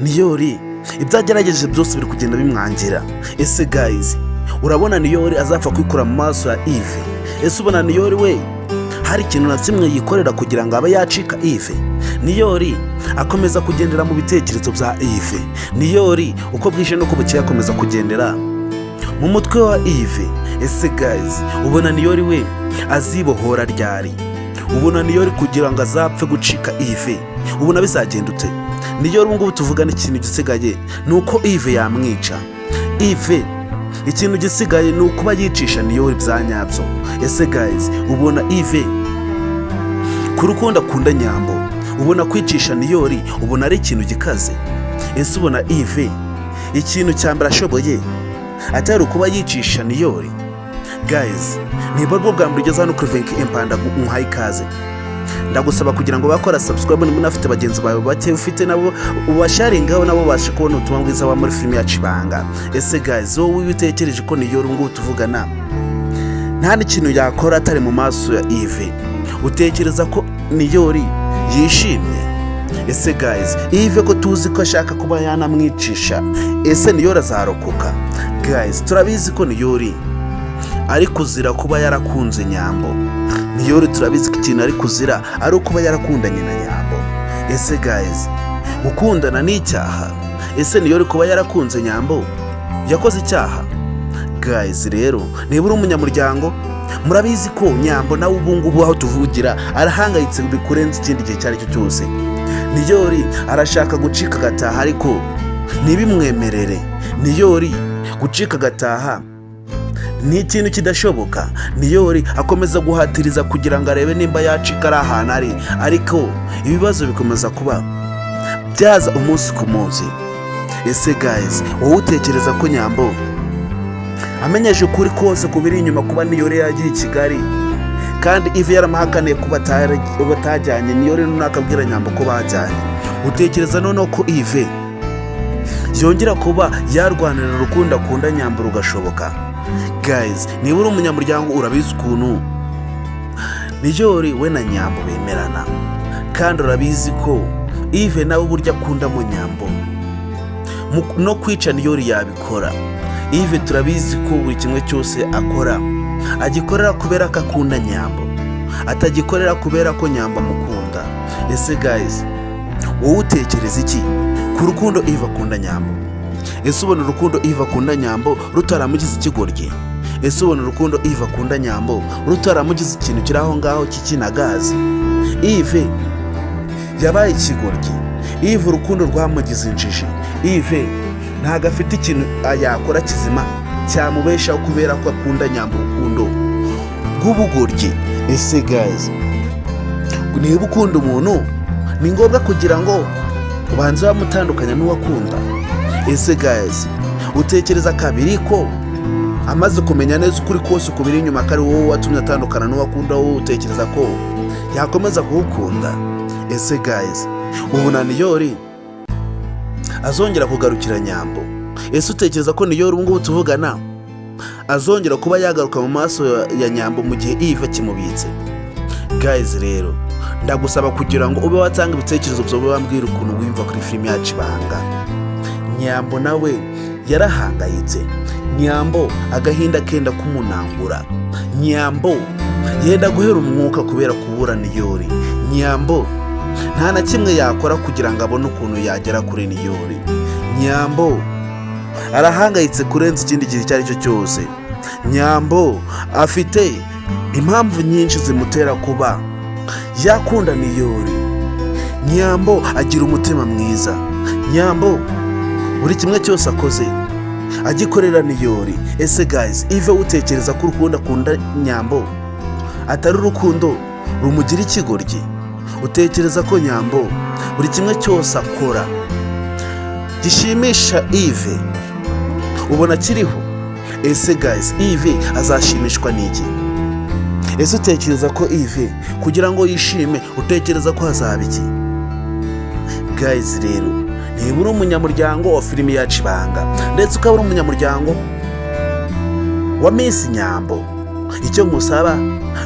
Niyori ibyo agerageje byose biri kugenda bimwangira. Ese guys, urabona Niyori azapfa kwikura mu maso ya Yves? Ese ubona Niyori we hari ikintu na kimwe yikorera kugira ngo abe yacika Yves? Niyori akomeza kugendera mu bitekerezo bya Yves. Niyori uko bwije n'uko bukeye akomeza kugendera mu mutwe wa Yves. Ese guys, ubona Niyori we azibohora ryari? Ubona Niyori kugira ngo azapfe gucika Yves, ubona bizagenda ute? Niyori ubu ngubu tuvugana, ikintu gisigaye ni uko Yves yamwica. Yves ikintu gisigaye ni ukuba yicisha Niyori bya nyabyo. Ese guys, ubona Yves ku rukundo akunda Nyambo, ubona kwicisha Niyori ubona ari ikintu gikaze? Ese ubona Yves ikintu cya mbere ashoboye atari ukuba yicisha Niyori? Guys, niba bwo bwa mbere ugeze hano kuri Venki Empanda, umuhaye ikaze. Ndagusaba kugira ngo bakora subscribe. Niba unafite bagenzi bawe bake ufite nabo ubasharingaho, nabo babashe kubona ubutumwa bwiza wa muri filime yacu Ibanga. Ese guys, wowe utekereje ko Niyori ngubu tuvugana nta n'ikintu yakora atari mu maso ya Yves, utekereza ko Niyori yishimye? Ese guys, Yves ko tuzi ko ashaka kuba yanamwicisha, ese Niyori azarokoka? Guys, turabizi ko Niyori ari kuzira kuba yarakunze Nyambo. Niyori turabizi ko ikintu ari kuzira ari ukuba yarakundanye na Nyambo. Ese guys, gukundana ni icyaha? Ese Niyori kuba yarakunze Nyambo yakoze icyaha? Guys rero, niba uri umunyamuryango, murabizi ko Nyambo nawe ubu ngubu aho tuvugira arahangayitse bikurenze ikindi gihe icyo ari cyo cyose. Niyori arashaka gucika agataha, ariko ntibimwemerere. Niyori gucika agataha ni ikintu kidashoboka. Niyori akomeza guhatiriza kugira ngo arebe nimba yacika ari ahantu ari, ariko ibibazo bikomeza kuba byaza umunsi ku munsi. Ese guys, wowe utekereza ko Nyambo amenyesha ukuri kose ku biri inyuma kuba Niyori yagiye i Kigali, kandi Yves yaramuhakaniye ko batajyanye, Niyori noneho akabwira Nyambo ko bajyanye, utekereza noneho ko Yves yongera kuba yarwanira urukundo akunda Nyambo rugashoboka? Guys, niba uri umunyamuryango, urabizi ukuntu Niyori we na Nyambo bemerana, kandi urabizi ko Yves nawe uburyo akundamo Nyambo no kwica Niyori yabikora. Yves turabizi ko buri kimwe cyose akora agikorera kubera ko akunda Nyambo, atagikorera kubera ko Nyambo amukunda. Ese guys, wowe utekereza iki ku rukundo Yves akunda Nyambo? Ese ubona urukundo Yves akunda Nyambo rutaramugize ikigoryi? Ese ubona urukundo Yves akunda Nyambo rutaramugize ikintu kiri aho ngaho cy'ikinagazi? Yves yabaye ikigoryi. Yves urukundo rwamugize injiji. Yves ntabwo afite ikintu yakora kizima cyamubeshaho kubera ko akunda Nyambo urukundo rw'ubugoryi. Ese guys, niba ukunda umuntu, ni ngombwa kugira ngo ubanze wamutandukanya n'uwakunda? Ese guys, utekereza kabiri ko amaze kumenya neza ukuri kose ukubiri inyuma ko ari wowe watumye atandukana n'uwakunda, wowe utekereza ko yakomeza kuwukunda? Ese guys, ubona Niyori azongera kugarukira Nyambo? Ese utekereza ko Niyori ubu ngubu tuvugana azongera kuba yagaruka mu maso ya Nyambo mu gihe Yves akimubitse? Guys rero, ndagusaba kugira ngo ube watanga ibitekerezo byawe, wambwira ukuntu wiyumva kuri filime yacu Ibanga. Nyambo nawe yarahangayitse. Nyambo agahinda kenda kumunangura. Nyambo yenda guhera umwuka kubera kubura Niyori. Nyambo nta na kimwe yakora kugira ngo abone ukuntu yagera kuri Niyori. Nyambo arahangayitse kurenza ikindi gihe icyo ari cyo cyose. Nyambo afite impamvu nyinshi zimutera kuba yakunda Niyori. Nyambo agira umutima mwiza. Nyambo buri kimwe cyose akoze agikorera Niyori. Ese guys, Yves utekereza ko urukundo akunda Nyambo atari urukundo rumugira ikigoryi? Utekereza ko Nyambo buri kimwe cyose akora gishimisha Yves ubona kiriho? Ese guys, Yves azashimishwa n'iki? Ese utekereza ko Yves kugira ngo yishime, utekereza ko hazaba iki? Guys rero, niba uri umunyamuryango wa filimi yacu Ibanga, ndetse ukaba uri umunyamuryango wa Miss Nyambo. Icyo nkusaba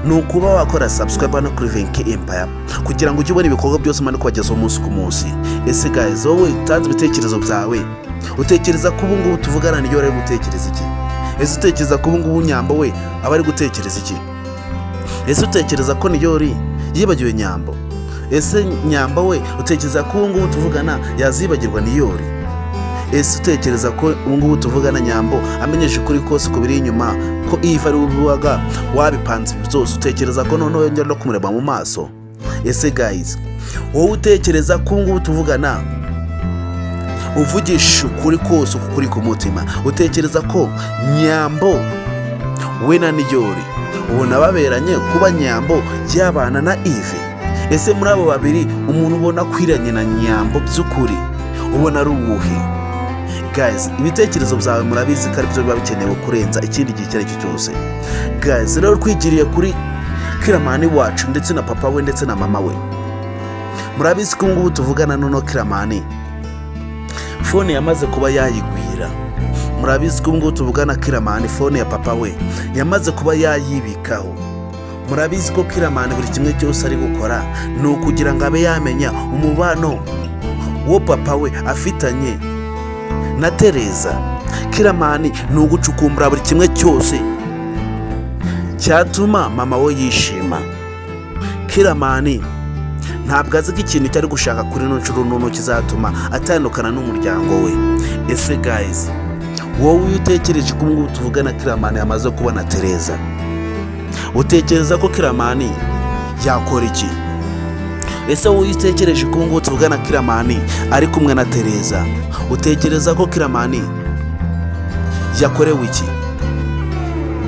ni ukuba wakora subscribe no kuri Venke Empire kugira ngo ujye ubona ibikorwa byose mani kubagezaho umunsi ku munsi. Ese guys, wowe utanze ibitekerezo byawe, utekereza ko ubu ngubu tuvugana niyo ari gutekereza iki? Ese utekereza ko ubu ngubu Nyambo we aba ari gutekereza iki? Ese utekereza ko Niyori yibagiwe Nyambo? Ese Nyambo we, utekereza ko ubu ngubu tuvugana yazibagirwa Niyori? Ese utekereza ko ubu ngubu tuvugana Nyambo amenyesha ukuri kose ku biri inyuma, ko Iva ari we wabipanze byose, utekereza ko noneho yongera no kumureba mu maso? Ese guys, wowe utekereza ko ubu ngubu tuvugana, uvugisha ukuri kose, uku kuri ku mutima, utekereza ko Nyambo we na Niyori ubona baberanye kuba Nyambo yabana na Ive? Ese muri abo babiri, umuntu ubona akwiranye na Nyambo by'ukuri ubona ari uwuhe? Guys, ibitekerezo byawe murabizi ko aribyo biba bikenewe kurenza ikindi gihe icyo ari cyo cyose. Guys, rero twigiriye kuri Kiramani wacu ndetse na papa we ndetse na mama we. Murabizi ko ubu ngubu tuvugana noneho Kiramani phone yamaze kuba yayigwira. Murabizi ko ubu ngubu tuvugana Kiramani phone ya papa we yamaze kuba yayibikaho. Murabizi ko Kiramani buri kimwe cyose ari gukora ni ukugira ngo abe yamenya umubano wo papa we afitanye na Tereza. Kiramani ni ugucukumbura buri kimwe cyose cyatuma mama we yishima. Kiramani ntabwo azi ko ikintu cyari gushaka kuri ino nshuro noneho kizatuma atandukana n'umuryango we. Ese guys, wowe iyo utekereje ko ubu ngubu tuvugana Kiramani yamaze kubona Tereza, utekereza ko Kiramani yakora iki? Ese wowe iyo utekereje ko ubu ngubu tuvugana Kiramani ari kumwe na Tereza, utekereza ko Kiramani yakorewe iki?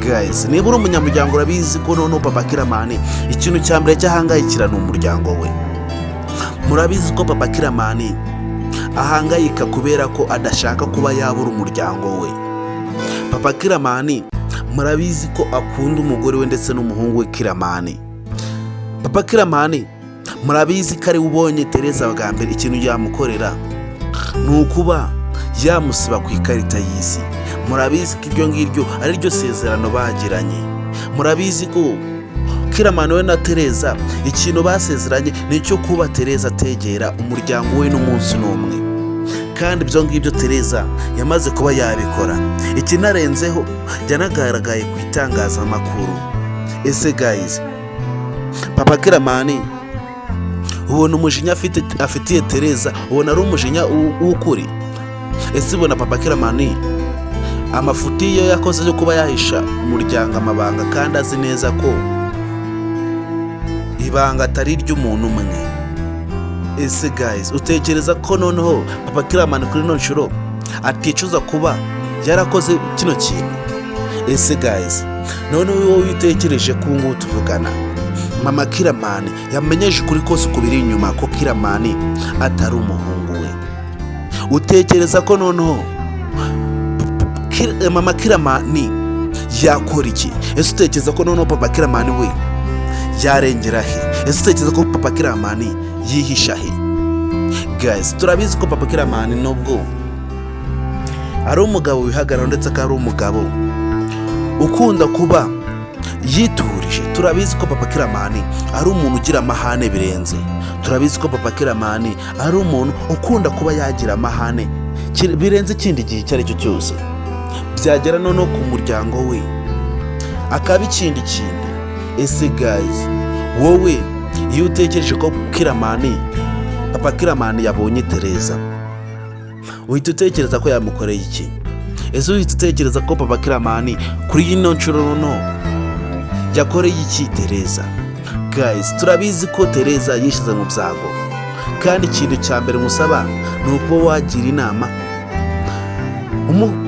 Guys, niba uri umunyamuryango, urabizi ko noneho papa Kiramani ikintu cya mbere cyahangayikira ni umuryango we. Murabizi ko papa Kiramani ahangayika kubera ko adashaka kuba yabura umuryango we. Papa Kiramani murabizi ko akunda umugore we ndetse n'umuhungu we Kiramani. Papa Kiramani murabizi ko ari we ubonye Tereza bwa mbere, ikintu yamukorera ni ukuba yamusiba ku ikarita y'isi. Murabizi ko iryo ngiryo ari ryo sezerano bagiranye. Murabizi ko Kiramani we na Tereza ikintu basezeranye ni icyo kuba Tereza ategera umuryango we n'umunsi n'umwe, kandi ibyo ngibyo Tereza yamaze kuba yabikora. Ikinarenzeho, yanagaragaye ku itangazamakuru. Ese guys, papa Kiramani ubona umujinya afitiye Tereza ubona ari umujinya w'ukuri? Ese ubona papa Kiramani amafuti yo yakoze yo kuba yahisha umuryango amabanga, kandi azi neza ko ibanga atari iry'umuntu umwe? Ese guys, utekereza ko noneho papa Kiramani kuri ino nshuro aticuza kuba yarakoze kino kintu? Ese guys, noneho wowe utekereje ko ubu ngubu tuvugana mama Kiramani yamenyeje ukuri kose ku biri inyuma, ko Kiramani atari umuhungu we, utekereza ko noneho mama Kiramani yakora iki? Ese utekereza ko noneho papa Kiramani we yarengera he? Ese utekereza ko papa Kiramani yihisha he? Guys, turabizi ko papa Kiramani nubwo ari umugabo wihagarara ndetse akaba ari umugabo ukunda kuba yiturije, turabizi ko papa Kiramani ari umuntu ugira amahane birenze. Turabizi ko papa Kiramani ari umuntu ukunda kuba yagira amahane birenze ikindi gihe icyo ari cyo cyose. Byagera noneho ku muryango we akaba ikindi kindi. Ese guys, wowe iyo utekereje ko Kiramani, papa Kiramani yabonye Tereza, uhita utekereza ko yamukoreye iki? Ese uhita utekereza ko papa Kiramani kuri ino nshuro noneho yakoreye iki Tereza? Guys, turabizi ko Tereza yishyize mu byago, kandi ikintu cya mbere musaba ni ukuba wagira inama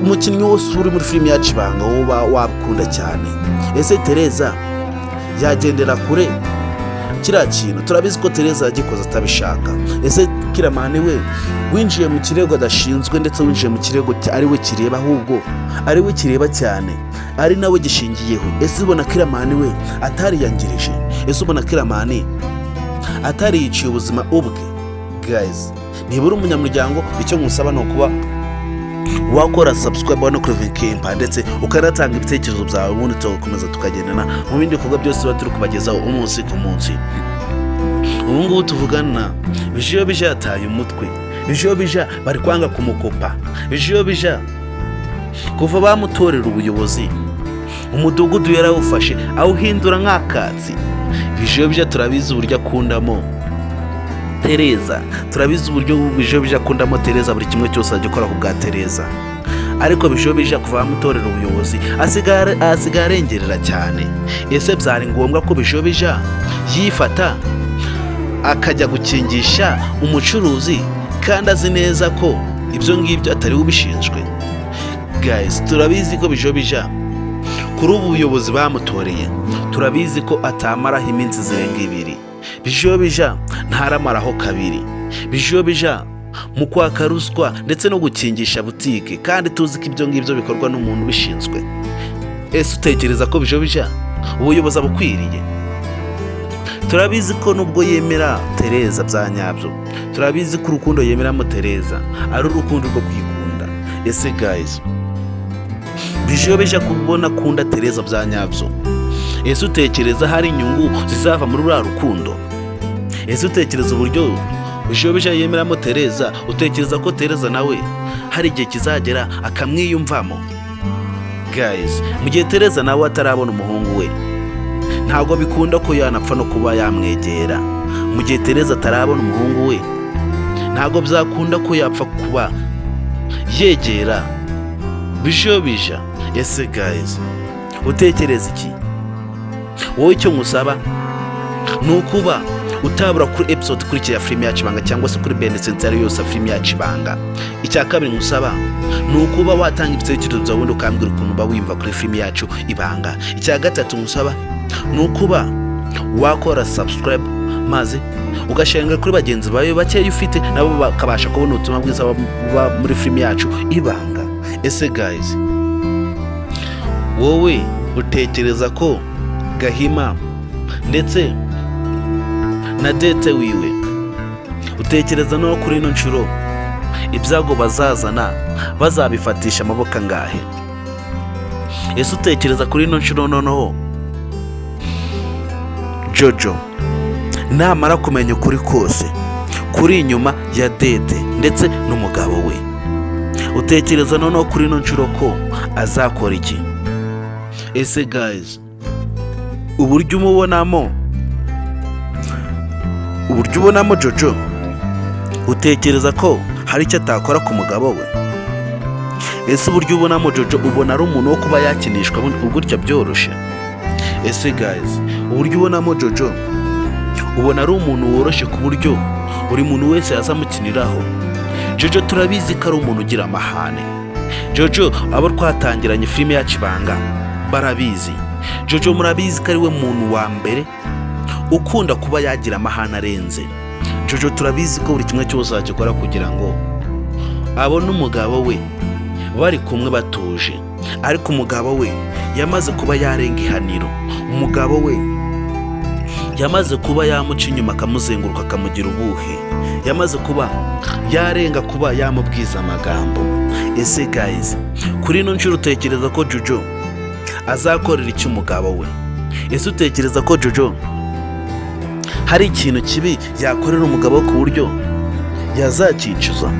umukinnyi wose uri muri filimi yacu Ibanga woba wakunda cyane. Ese Tereza yagendera kure kiriya kintu? Turabizi ko Tereza yagikoze atabishaka. Ese Kiramani we winjiye mu kirego adashinzwe, ndetse winjiye mu kirego ari we kireba, ahubwo ari we kireba cyane, ari nawe gishingiyeho, ese ubona Kiramani we atariyangirije? Ese ubona Kiramani atariyiciye ubuzima ubwe? Guys, niba uri umunyamuryango, icyo nkusaba ni ukuba Wakora subscribe hano kuri Vikempa, ndetse ukanatanga ibitekerezo byawe, ubundi tugakomeza tukagendana mu bindi bikorwa byose tuba turi kubagezaho umunsi ku munsi. Ubu ngubu tuvugana, Bijiyobija yataye umutwe. Bijiyobija bari kwanga kumukopa. Bijiyobija kuva bamutorera ubuyobozi, umudugudu yarawufashe awuhindura nk'akatsi. Bijiyobija turabizi uburyo akundamo Tereza, turabizi uburyo Bijiyobija akundamo Tereza, buri kimwe cyose ajya akora ku bwa Tereza. Ariko Bijiyobija kuva bamutorera ubuyobozi asigaye arengerera cyane. Ese byari ngombwa ko Bijiyobija yifata akajya gukingisha umucuruzi kandi azi neza ko ibyo ngibyo atari we ubishinzwe? Guys, turabizi ko Bijiyobija kuri ubu buyobozi bamutoreye, turabizi ko atamaraho iminsi zirenga 2. Bijiyobija ntaramaraho kabiri. Bijiyobija mu kwaka ruswa ndetse no gukingisha butike, kandi tuzi ko ibyo ngibyo bikorwa n'umuntu ubishinzwe. Ese utekereza ko Bijiyobija ubuyobozi abukwiriye? Turabizi ko nubwo yemera Tereza bya nyabyo, turabizi ko urukundo yemeramo Tereza ari urukundo rwo kwikunda. Ese guys, Bijiyobija kubona akunda Tereza bya nyabyo, ese utekereza hari inyungu zizava muri ruriya rukundo? Ese utekereza uburyo Bijiyobija yemeramo Tereza, utekereza ko Tereza nawe hari igihe kizagera akamwiyumvamo? Guys, mu gihe Tereza nawe atarabona umuhungu we, ntabwo bikunda ko yanapfa no kuba yamwegera. Mu gihe Tereza atarabona umuhungu we, ntabwo byakunda ko yapfa kuba yegera Bijiyobija. Ese guys, utekereza iki wowe? Icyo nkusaba ni ukuba utabura kuri episode ikurikira ya filime yacu Ibanga, cyangwa se kuri benesensiyo yose ya filime yacu Ibanga. Icya kabiri nkusaba ni ukuba watanga ibitekerezo byawe, ubundi ukambwira ukuntu uba wiyumva kuri filime yacu Ibanga. Icya gatatu nkusaba ni ukuba wakora subscribe, maze ugasharinga kuri bagenzi bawe bakeya ufite, nabo bakabasha kubona ubutumwa bwiza buba muri filime yacu Ibanga. Ese guys, wowe utekereza ko Gahima ndetse na Dete wiwe, utekereza no kuri ino nshuro ibyago bazazana bazabifatisha amaboko angahe? Ese utekereza kuri ino nshuro noneho Jojo namara kumenya ukuri kose kuri inyuma ya Dete ndetse n'umugabo we, utekereza noneho kuri ino nshuro ko azakora iki? Ese guys, uburyo umubonamo, uburyo ubonamo Jojo, utekereza ko hari icyo atakora ku mugabo we? Ese uburyo ubonamo Jojo, ubona ari umuntu wo kuba yakinishwa gutya byoroshye? Ese guys, uburyo ubonamo Jojo, ubona ari umuntu woroshye ku buryo buri muntu wese yazamukiniraho? Jojo turabizi ko ari umuntu ugira amahane. Jojo, abo twatangiranye filime yacu Ibanga barabizi. Jojo murabizi ko ari we muntu wa mbere ukunda kuba yagira amahane arenze. Jojo turabizi ko buri kimwe cyose agikora kugira ngo abone umugabo we bari kumwe batuje, ariko umugabo we yamaze kuba yarenga ihaniro. Umugabo we yamaze kuba yamuca inyuma, akamuzenguruka, akamugira ubuhe, yamaze kuba yarenga kuba yamubwiza amagambo. Ese guys, kuri ino nshuro utekereza ko Jojo azakorera iki umugabo we? Ese utekereza ko Jojo hari ikintu kibi yakorera umugabo we ku buryo yazakicuza?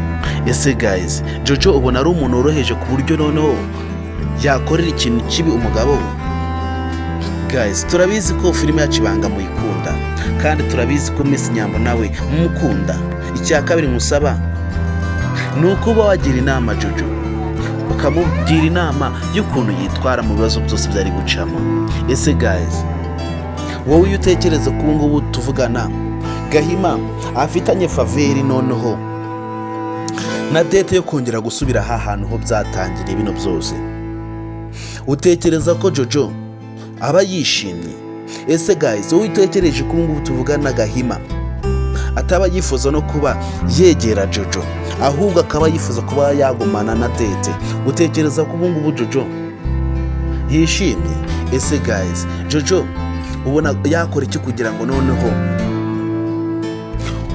Ese guys, Jojo ubona ari umuntu woroheje ku buryo noneho yakorera ikintu kibi umugabo we? Guys, turabizi ko filime yacu Ibanga muyikunda, kandi turabizi ko Miss Nyambo nawe mumukunda. Icya kabiri nkusaba ni ukuba wagira inama Jojo, ukamugira inama y'ukuntu yitwara mu bibazo byose byari gucamo. Ese guys, wowe iyo utekereza ko ubu ngubu tuvugana Gahima afitanye favor noneho na Dete yo kongera gusubira aha hantu ho byatangiriye bino byose, utekereza ko Jojo aba yishimye? Ese guys, wowe utekereje ko ubu ngubu tuvugana Gahima ataba yifuza no kuba yegera Jojo, ahubwo akaba yifuza kuba yagumana na Dete, utekereza ko ubu ngubu Jojo yishimye? Ese guys, Jojo ubona yakora iki kugira ngo noneho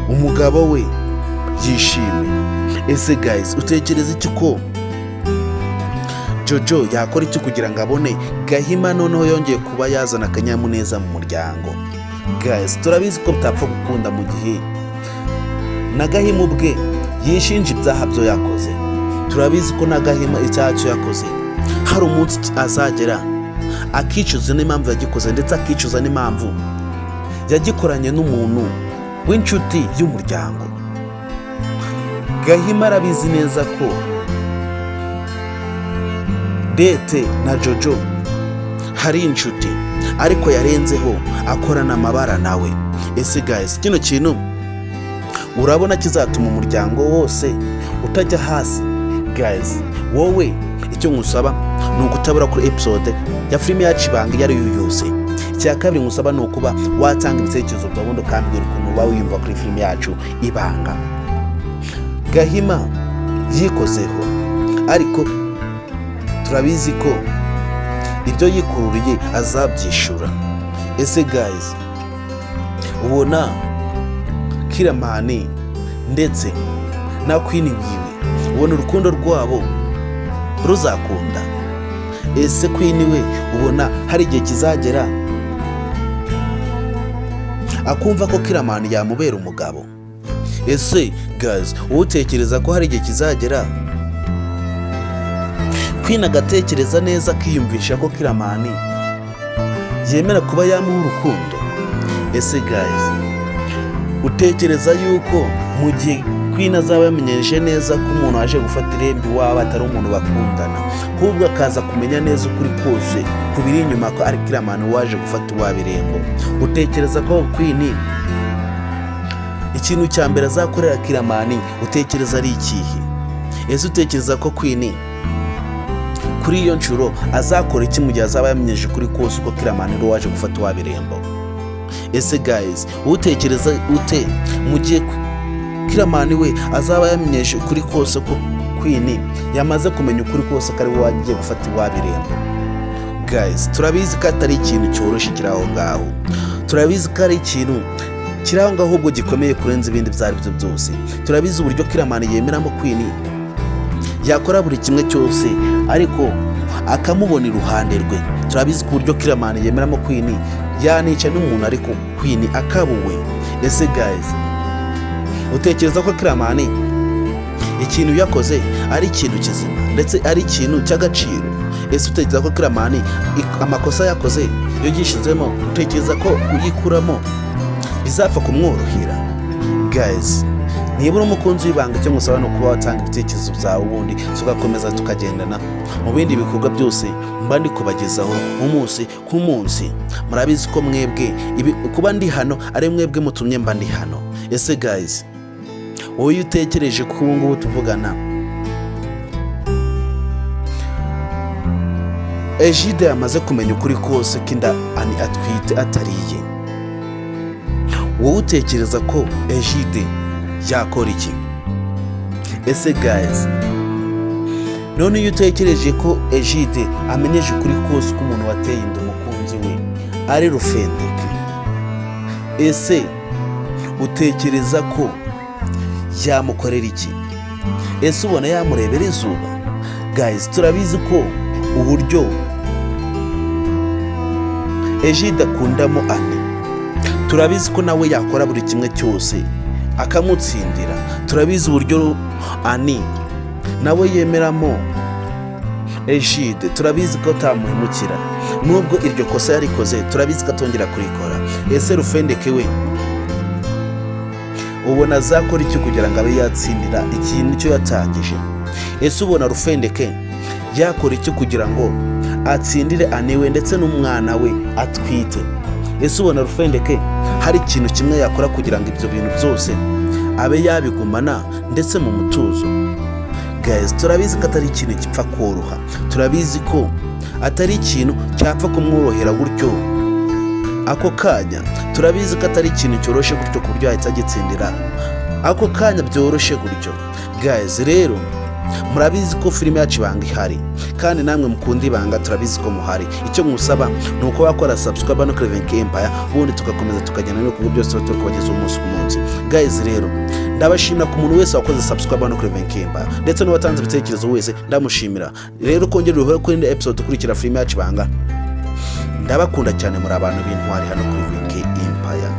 umugabo we yishime? Ese guys, utekereza iki ko Jojo yakora iki kugira ngo abone Gahima noneho yongeye kuba yazana akanyamuneza mu muryango? Guys, turabizi ko bitapfa gukunda mu gihe na Gahima ubwe yishinja ibyaha byo yakoze. Turabizi ko na Gahima icyaha cyo yakoze hari umunsi azagera akicuza n'impamvu yagikoze, ndetse akicuza n'impamvu yagikoranye n'umuntu w'inshuti y'umuryango. Gahima arabizi neza ko Dete na Jojo hari inshuti, ariko yarenzeho akorana amabara nawe. Ese guys, kino kintu urabona kizatuma umuryango wose utajya hasi? Guys, wowe icyo nkusaba ni ugutabura kuri episode ya filime yacu Ibanga iyo ari yo yose. Icya kabiri nkusaba ni ukuba watanga ibitekerezo byawe, ubundi ukambwira ukuntu uba wiyumva kuri filime yacu Ibanga. Gahima yikozeho, ariko turabizi ko ibyo yikururiye azabyishyura. Ese guys, ubona Kiramani ndetse na Queen wiwe, ubona urukundo rwabo ruzakunda? Ese Queen we ubona hari igihe kizagera akumva ko Kiramani yamubera umugabo? Ese guys, wowe utekereza ko hari igihe kizagera Queen agatekereza neza, akiyumvisha ko Kiramani yemera kuba yamuha urukundo? Ese guys, utekereza yuko mu gihe Queen azaba yamenyereje neza ko umuntu waje gufata irembo iwabo atari umuntu bakundana, ahubwo akaza kumenya neza ukuri kose ku biri inyuma ko ari Kiramani waje gufata iwabo irembo, utekereza ko Queen ikintu cya mbere azakorera Kiramani utekereza ari ikihe? Ese utekereza ko Queen kuri iyo nshuro azakora iki mu gihe azaba yamenyeje ukuri kose uko Kiramani ari waje gufata iwabo irembo? Ese guys, utekereza ute mu gihe Kiramani we azaba yamenyeje ukuri kose ko Queen yamaze kumenya ukuri kose ko ari we wagiye gufata iwabo irembo? Guys, turabizi ko atari ikintu cyoroshye kiri aho ngaho. Turabizi ko ari ikintu kiri aho ngaho ahubwo gikomeye kurenza ibindi ibyo ari byo byose. Turabizi uburyo Kiramani yemeramo Queen yakora buri kimwe cyose, ariko akamubona iruhande rwe. Turabizi ku buryo Kiramani yemeramo Queen yanica n'umuntu, ariko Queen akabuwe. Ese guys, utekereza ko Kiramani ikintu yakoze ari ikintu kizima ndetse ari ikintu cy'agaciro? Ese utekereza ko Kiramani amakosa yakoze iyo yishyizemo, utekereza ko kuyikuramo bizapfa kumworohera? Guys, niba uri umukunzi w'Ibanga, icyo ngusaba ni ukuba watanga ibitekerezo byawe, ubundi tugakomeza tukagendana mu bindi bikorwa byose mba ndi kubagezaho umunsi ku munsi. Murabizi ko mwebwe kuba ndi hano ari mwebwe mutumye mba ndi hano. Ese guys, wowe iyo utekereje ko ubu ngubu tuvugana Ejide yamaze kumenya ukuri kose ko inda Ani atwite atariye, wowe utekereza ko Ejide yakora iki? Ese guys, none iyo utekereje ko Ejide amenyeje ukuri kose ko umuntu wateye inda umukunzi we ari Rufendeke, ese utekereza ko yamukorera iki? Ese ubona yamurebera izuba? Guys, turabizi ko uburyo Ejide akundamo Ani, turabizi ko nawe yakora buri kimwe cyose akamutsindira. Turabizi uburyo Ani nawe yemeramo Ejide, turabizi ko atamuhemukira nubwo iryo kosa yarikoze, turabizi ko atongera kurikora. Ese Rufendeke we ubona azakora iki kugira ngo abe yatsindira ikintu cyo yatangije? Ese ubona Rufendeke yakora iki kugira ngo atsindire Ani we ndetse n'umwana we atwite? Ese ubona Rufendeke hari ikintu kimwe yakora kugira ngo ibyo bintu byose abe yabigumana ndetse mu mutuzo? Guys, turabizi ko atari ikintu gipfa koroha, turabizi ko atari ikintu cyapfa kumworohera gutyo ako kanya, turabizi ko atari ikintu cyoroshye gutyo ku buryo yahita agitsindira ako kanya byoroshye gutyo. Guys, rero murabizi ko filime yacu Ibanga ihari, kandi namwe mukunda Ibanga turabizi ko muhari. Icyo nkusaba ni uko wakora subscribe no kuri Venke Empire, ubundi tugakomeza tukagenda n'ibikorwa byose tuba turi kubagezaho umunsi ku munsi. Guys, rero Ndabashimira ku muntu wese wakoze subscribe hano kuri Venkemba, ndetse n'uwatanze ibitekerezo wese ndamushimira. Rero kongera uruhure kuri indi episode ikurikira filime yacu Ibanga. Ndabakunda cyane, muri abantu b'intwari hano kuri Venke Empire.